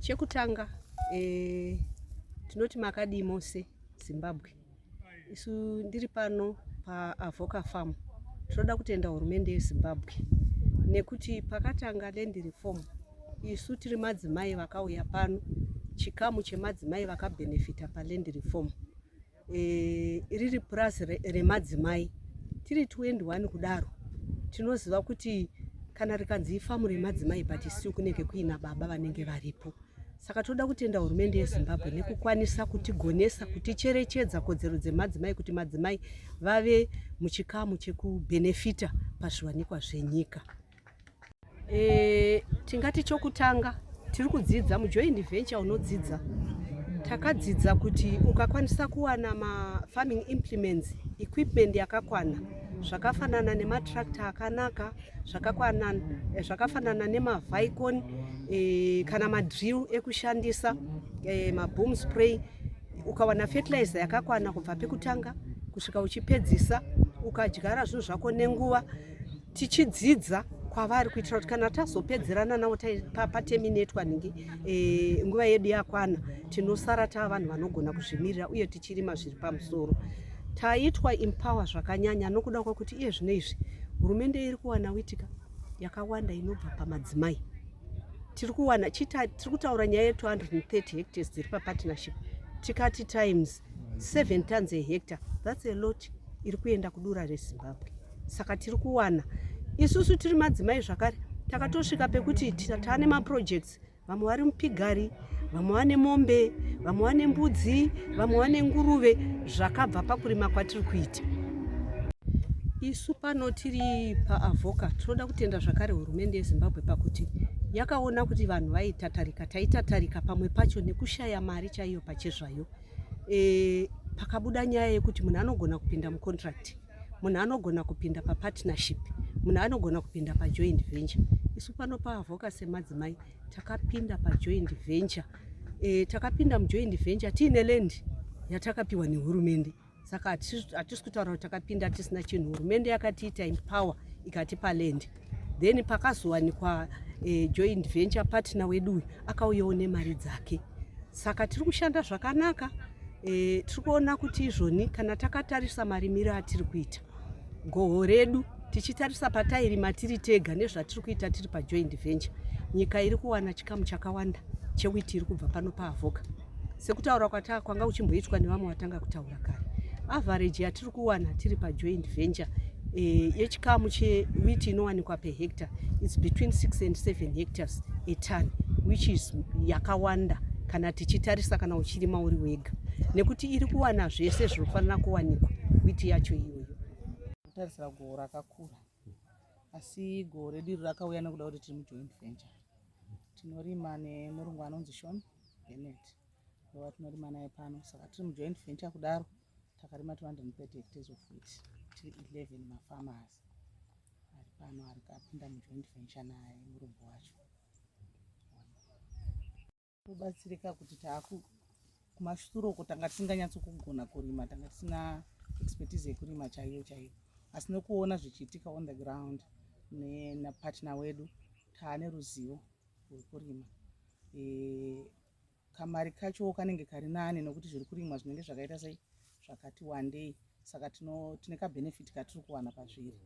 Chekutanga tinoti makadii mose Zimbabwe. Isu ndiri pano paAvoca Farm. Tinoda kutenda hurumende yeZimbabwe nekuti pakatanga land reform isu tiri madzimai vakauya pano, chikamu chemadzimai vakabhenefita paland reform. Riri purazi remadzimai tiri 21 kudaro. Tinoziva kuti kana rikanzi ifamu remadzimai, but isu kunenge kuina baba vanenge varipo. Saka toda kutenda hurumende yeZimbabwe nekukwanisa kutigonesa kuticherechedza kodzero dzemadzimai, kuti madzimai vave muchikamu chekubhenefita pazviwanikwa zvenyika. Tingati chokutanga tiri kudzidza mujoint venture. Unodzidza, takadzidza kuti ukakwanisa kuwana mafarming implements, equipment yakakwana, zvakafanana nematractor akanaka, zvakafanana nemavicon kana madrill ekushandisa, maboom spray, ukawana fertilizer yakakwana kubva pekutanga kusvika uchipedzisa, ukadyara zvinhu zvako nenguva, tichidzidza kwavari kuitira kuti kana tazopedzerana navo paterminatwa nhingi, nguva yedu yakwana, tinosara tava vanhu vanogona kuzvimirira uye tichirima zviri pamusoro. Taitwa empower zvakanyanya nokuda kwekuti iye zvino izvi hurumende iri kuwana wheat yakawanda inobva pamadzimai. Tiri kuwana, tiri kutaura nyaya ye230 hectares dziri papartnership, tikati times 7 tons a hectare, that's a lot iri kuenda kudura reZimbabwe. Saka tiri kuwana isusu tiri madzimai zvakare takatosvika pekuti taane maprojects. Vamwe vari mupigari, vamwe vane mombe, vamwe vane mbudzi, vamwe vane nguruve, zvakabva pakurima kwatiri kuita isu pano tiri paAvoca. Tinoda kutenda zvakare hurumende yeZimbabwe pakuti yakaona kuti vanhu vaitatarika, taitatarika pamwe pacho nekushaya mari chaiyo pachezvayo. Pakabuda nyaya yekuti munhu anogona kupinda mucontract, munhu anogona kupinda papartnership, munhu anogona kupinda pajoint venture. Isu pano paAvoca semadzimai takapinda pajoint venture. Takapinda mujoint venture tiine land yatakapiwa nehurumende, saka hatisi kutaura kuti takapinda tisina chinhu. Hurumende yakatiita empower, ikatipa land, then pakazowanikwa joint venture partner wedu uyu akauyawo nemari dzake. Saka tiri kushanda zvakanaka. Tiri kuona kuti izvoni kana takatarisa marimiro atiri kuita goho redu, tichitarisa patairima tiri tega nezvatiri kuita tiri pajoint venture, nyika iri kuwana chikamu chakawanda chewheat iri kubva pano paAvoca. Sekutaura kwanga kuchimboitwa nevamwe vatanga kutaura kare, average yatiri kuwana tiri pajoint venture yechikamu chewheat inowanikwa per hectare, it's between 6 and 7 hectares a ton, which is yakawanda kana tichitarisa kana uchirima uri wega, nekuti iri kuwana zvese zvinofanira kuwanikwa wheat yacho iyoyo. Kutarisira goho rakakura, asi goho redu iri rakauya nekuda kuti tiri mujoint venture. Tinorima nemurungu anonzi Sean Bennett, ndova tinorima naye pano. Saka tiri mujoint venture kudaro, takarima 230 hectares of wheat, tiri 11 mafarmers ari pano ari apinda mujoint venture naye murungu wacho. Kubatsirika kuti taaku kumashure uko tanga tisinganyatsokugona kurima, tanga tisina expertise yekurima chaiyo chaiyo, asi nekuona zvichiitika on the ground napartner wedu, taane ruzivo rwekurima. Kamari kacho kanenge kari nani nekuti zviri kurimwa zvinenge zvakaita sei, zvakati wandei. Saka tine kabenefit katiri kuwana pazviri.